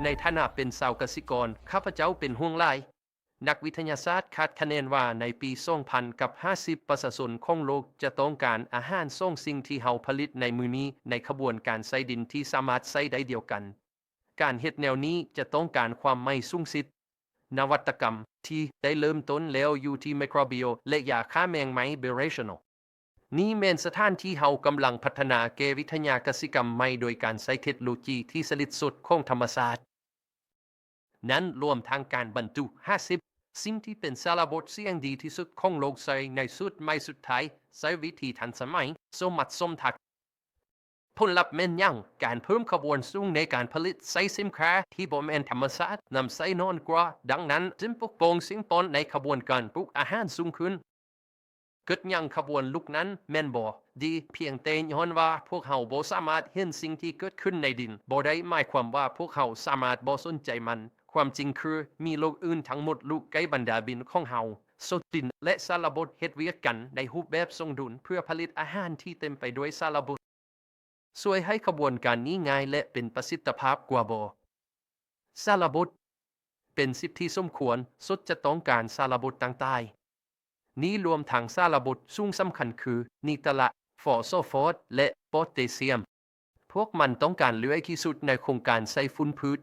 ໃນຖານະເປັນຊາວກະສິກອນ, ຂ້າພະເຈົ້າເປັນຫ່ວງຫຼາຍ. ນັກວິທະຍາສາດຄາດຄະເນວ່າໃນປີສອງພັນກັບຫ້າສິບ ປະຊາຊົນຂອງໂລກຈະຕ້ອງການອາຫານສອງສິ່ງທີ່ເຮົາຜະລິດໃນມື້ນີ້ໃນຂະບວນການໃຊ້ດິນທີ່ສາມາດໃຊ້ໄດ້ດຽວກັນ. ການເຮັດແນວນີ້ຈະຕ້ອງການຄວາມໃໝ່ສູງສຸດ. ນະວັດຕະກຳທີ່ໄດ້ເລີ່ມຕົ້ນແລ້ວຢູ່ທີ່ Microbial ແລະ ຢາຂ້າແມງໄມ້ Birational. ນີ້ແມ່ນສະຖານທີ່ເຮົາກຳລັງພັດທະນາແກ່ວິທະຍາກະສິກຳໃໝ່ໂດຍການໃຊ້ເທັກໂນໂລຈີທີ່ຜະລິດສົດຂອງທຳມະຊາດ. ນັ້ນລວມທັງການບັນຈຸຫ້າສິບສິ່ງທີ່ເປັນສາລະບົດສ່ຽງດີທີ່ສຸດຂອງໂລກໃສ່ໃນຊຸດໃໝ່ສຸດທ້າຍ, ໃຊ້ວິທີທັນສະໄໝ, ສົມມາດສົມຖານ. ຜົນລັບແມ່ນຫຍັງ? ການເພີ່ມຂະບວນສູງໃນການຜະລິດໃຊ້ສິນຄ້າທີ່ບໍ່ແມ່ນທຳມະຊາດ, ນຳໃຊ້ໜ້ອຍກວ່າ, ດັ່ງນັ້ນຈຶ່ງປົກປ້ອງສິ່ງແວດລ້ອມໃນຂະບວນການປຸກອາຫານສູງຂຶ້ນ. ເກີດຫຍັງຂະບວນລຸກນັ້ນແມ່ນບໍ່? ດີ, ພຽງແຕ່ຍ້ອນວ່າພວກເຮົາບໍ່ສາມາດເຫັນສິ່ງທີ່ເກີດຂຶ້ນໃນດິນບໍ່ໄດ້ໝາຍຄວາມວ່າພວກເຮົາສາມາດບໍ່ສົນໃຈມັນ. ຄວາມຈິງຄືມີໂລກອື່ນທັງໝົດຢູ່ໃກ້ບັນດາບິນຂອງເຮົາ. ສົດ, ດິນ ແລະ ສາລະບົດເຮັດວຽກກັນໃນຮູບແບບສົມດຸນເພື່ອຜະລິດອາຫານທີ່ເຕັມໄປດ້ວຍສາລະບົດ. ຊ່ວຍໃຫ້ຂະບວນການນີ້ງ່າຍ ແລະ ເປັນປະສິດທິພາບກວ່າບໍ່? ສາລະບົດ ເປັນສິ່ງທີ່ສົມຄວນ, ສົດຈະຕ້ອງການສາລະບົດຕ່າງໆ. ນີ້ລວມທັງສາລະບົດສູງສຳຄັນຄື ນິຕຣາດ, ຟໍສຟອດ ແລະ ໂພແທສຊຽມ. ພວກມັນຕ້ອງການຫຼາຍທີ່ສຸດໃນໂຄງການໃສ່ຝຸ່ນພືດ.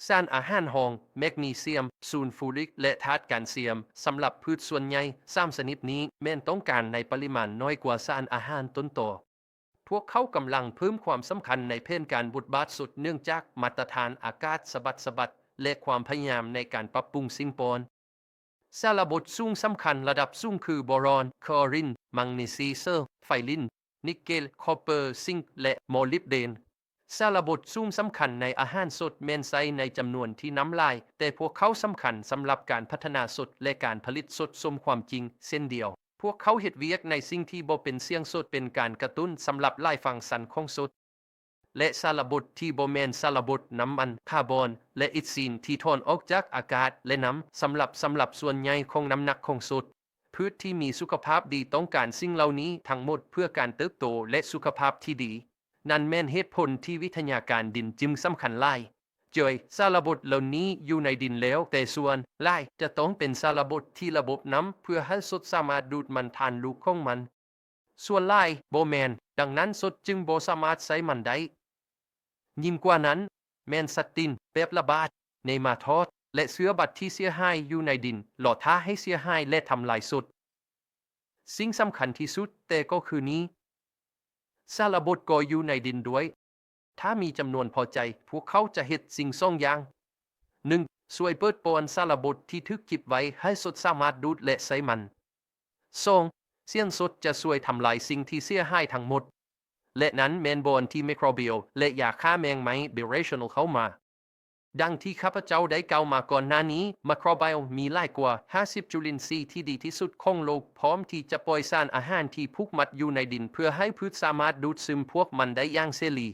ສານອາຫານຮອງ, ແມັກນີຊຽມ, ຊູນຟູຣິກ ແລະ ທາດການຊຽມ. ສຳລັບພືດສ່ວນໃຫຍ່, ສາມຊະນິດນີ້ແມ່ນຕ້ອງການໃນປະລິມານໜ້ອຍກວ່າສານອາຫານຕົ້ນຕໍ. ພວກເຂົາກຳລັງເພີ່ມຄວາມສຳຄັນໃນແຜນການບົດບາດສົດ ເນື່ອງຈາກມາດຕະຖານອາກາດສະບັດສະບັດ ແລະ ຄວາມພະຍາຍາມໃນການປັບປຸງສິ່ງແວດລ້ອມ. ສາລະບົດສູງສຳຄັນລະດັບສູງຄື ບອຣອນ, ຄລໍຣິນ, ມັງເນຊີເຊີ, ໄຟຣິນ, ນິກເກນ, ຄໍເປີ, ຊິງ ແລະ ໂມລິບເດນ. ສາລະບົດສູງສຳຄັນໃນອາຫານສົດແມ່ນໃຊ້ໃນຈຳນວນທີ່ນຳຫຼາຍ, ແຕ່ພວກເຂົາສຳຄັນສຳລັບການພັດທະນາສົດ ແລະ ການຜະລິດສົດສົມຄວາມຈິງເຊັ່ນດຽວ. ພວກເຂົາເຮັດວຽກໃນສິ່ງທີ່ບໍ່ເປັນສ່ຽງສົດ, ເປັນການກະຕຸ້ນສຳລັບຫຼາຍຟັງຊັນຂອງສົດ ແລະ ສາລະບົດທີ່ບໍ່ແມ່ນສາລະບົດ, ນ້ຳມັນ, ຄາບອນ ແລະ ອີດຊີນທີ່ຖອນອອກຈາກອາກາດ ແລະ ນ້ຳ, ສຳລັບ, ສຳລັບສ່ວນໃຫຍ່ຂອງນ້ຳໜັກຂອງສົດ. ພືດທີ່ມີສຸຂະພາບດີຕ້ອງການສິ່ງເຫຼົ່ານີ້ທັງໝົດເພື່ອການເຕີບໂຕ ແລະ ສຸຂະພາບທີ່ດີ. ນັ້ນແມ່ນເຫດຜົນທີ່ວິທະຍາການດິນຈຶ່ງສຳຄັນຫຼາຍ. ເຈີຍ, ສາລະບົດເຫຼົ່ານີ້ຢູ່ໃນດິນແລ້ວ, ແຕ່ສ່ວນຫຼາຍຈະຕ້ອງເປັນສາລະບົດທີ່ລະບົບນ້ຳ ເພື່ອໃຫ້ສົດສາມາດດູດມັນທານລູກຂອງມັນ. ສ່ວນຫຼາຍບໍ່ແມ່ນ, ດັ່ງນັ້ນສົດຈຶ່ງບໍ່ສາມາດໃຊ້ມັນໄດ້. ຍິ່ງກວ່ານັ້ນ, ແມ່ນສັດຕິນ, ແບບລະບາດ, ເນມາທອດ ແລະ ເຊື້ອບາດທີ່ເສຍຫາຍຢູ່ໃນດິນ, ລໍຖ້າໃຫ້ເສຍຫາຍ ແລະ ທຳລາຍສົດ. ສິ່ງສຳຄັນທີ່ສຸດແຕ່ກໍຄືນີ້, ສາລະບົດກໍຢູ່ໃນດິນດ້ວຍ. ຖ້າມີຈຳນວນພໍໃຈ, ພວກເຂົາຈະເຮັດສິ່ງສອງຢ່າງ. ໜຶ່ງ, ຊ່ວຍເປີດປ່ອນສາລະບົດທີ່ຖືກເກັບໄວ້ໃຫ້ສົດສາມາດດູດ ແລະ ໃຊ້ມັນ. ສອງ, ສຽງສົດຈະຊ່ວຍທຳລາຍສິ່ງທີ່ເສຍຫາຍທັງໝົດ. ແລະ ນັ້ນແມ່ນບ່ອນທີ່ Microbial ແລະ ຢາຂ້າແມງໄມ້ Birational ເຂົ້າມາ. ດັ່ງທີ່ຂ້າພະເຈົ້າໄດ້ກ່າວມາກ່ອນໜ້ານີ້, Microbial ມີຫຼາຍກວ່າຫ້າສິບຈຸລິນຊີທີ່ດີທີ່ສຸດຂອງໂລກ, ພ້ອມທີ່ຈະປ່ອຍສານອາຫານທີ່ຜູກມັດຢູ່ໃນດິນ ເພື່ອໃຫ້ພືດສາມາດດູດຊຶມພວກມັນໄດ້ຢ່າງເສລີ,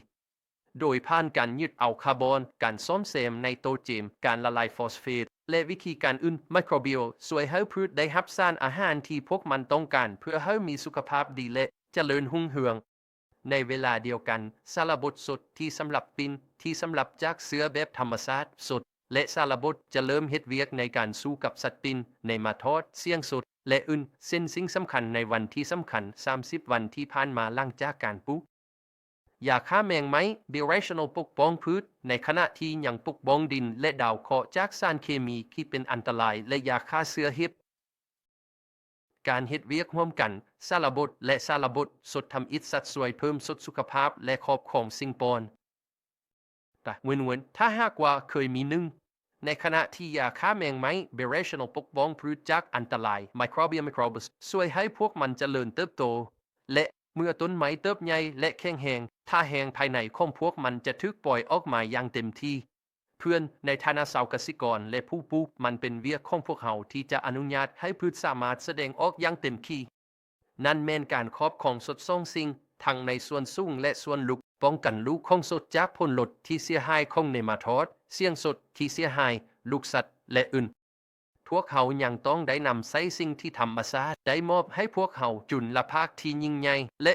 ໂດຍຜ່ານການຍຶດເອົາຄາບອນ, ການສ້ອມແຊມໄນໂຕຣເຈນ, ການລະລາຍຟອສເຟດ ແລະ ວິທີການອື່ນ. Microbial ຊ່ວຍໃຫ້ພືດໄດ້ຮັບສານອາຫານທີ່ພວກມັນຕ້ອງການ ເພື່ອໃຫ້ມີສຸຂະພາບດີ ແລະ ຈະເລີນຮຸ່ງເຮືອງ. ໃນເວລາດຽວກັນ, ສາລະບົດສົດທີ່ສຳລັບປິ່ນ, ທີ່ສຳລັບຈາກເຊື້ອແບບທຳມະຊາດສົດ ແລະ ສາລະບົດຈະເລີ່ມເຮັດວຽກໃນການສູ້ກັບສັດປິ່ນ, ເນມາທອດ, ສຽງສົດ ແລະ ອື່ນ, ເຊັ່ນສິ່ງສຳຄັນໃນວັນທີ່ສຳຄັນ ສາມສິບວັນທີ່ຜ່ານມາຫຼັງຈາກການປູກ. ຢາຂ້າແມງໄມ້ Birational ປົກປ້ອງພືດ ໃນຂະນະທີ່ຍັງປົກປ້ອງດິນ ແລະ ດາວເຄາະຈາກສານເຄມີທີ່ເປັນອັນຕະລາຍ ແລະ ຢາຂ້າເຊື້ອເຫັບ. ການເຮັດວຽກຮ່ວມກັນ, ສາລະບົດ ແລະ ສາລະບົດສົດທຳອິດສັດຊ່ວຍເພີ່ມສົດສຸຂະພາບ ແລະ ຄອບຄອງສິ່ງແວດລ້ອມ. ຕາເວີນໆ ຖ້າຫາກວ່າເຄີຍມີໜຶ່ງ, ໃນຂະນະທີ່ຢາຂ້າແມງໄມ້ Birational ປົກປ້ອງພືດຈາກອັນຕະລາຍ Microbial Microbes ຊ່ວຍໃຫ້ພວກມັນຈະເລີນເຕີບໂຕ ແລະ ເມື່ອຕົ້ນໄມ້ເຕີບໃຫຍ່ ແລະ ແຂງແຮງ, ທ່າແຮງພາຍໃນຂອງພວກມັນຈະຖືກປ່ອຍອອກມາຢ່າງເຕັມທີ່. ເພື່ອນໃນຖານະຊາວກະສິກອນ ແລະ ຜູ້ປູກ, ມັນເປັນວຽກຂອງພວກເຮົາທີ່ຈະອະນຸຍາດໃຫ້ພືດສາມາດສະແດງອອກຢ່າງເຕັມທີ່. ນັ້ນແມ່ນການຄອບຄອງສົດສອງສິ່ງ, ທັງໃນສ່ວນສູງ ແລະ ສ່ວນເລິກ, ປ້ອງກັນລູກຂອງສົດຈາກຜົນລົບທີ່ເສຍຫາຍຂອງເນມາທອດ, ສຽງສົດທີ່ເສຍຫາຍ, ລູກສັດ ແລະ ອື່ນ. ພວກເຮົາຍັງຕ້ອງໄດ້ນຳໃຊ້ສິ່ງທີ່ທຳມະຊາດໄດ້ມອບໃຫ້ພວກເຮົາ, ຈຸນລະພາກທີ່ຍິ່ງໃຫຍ່ ແລະ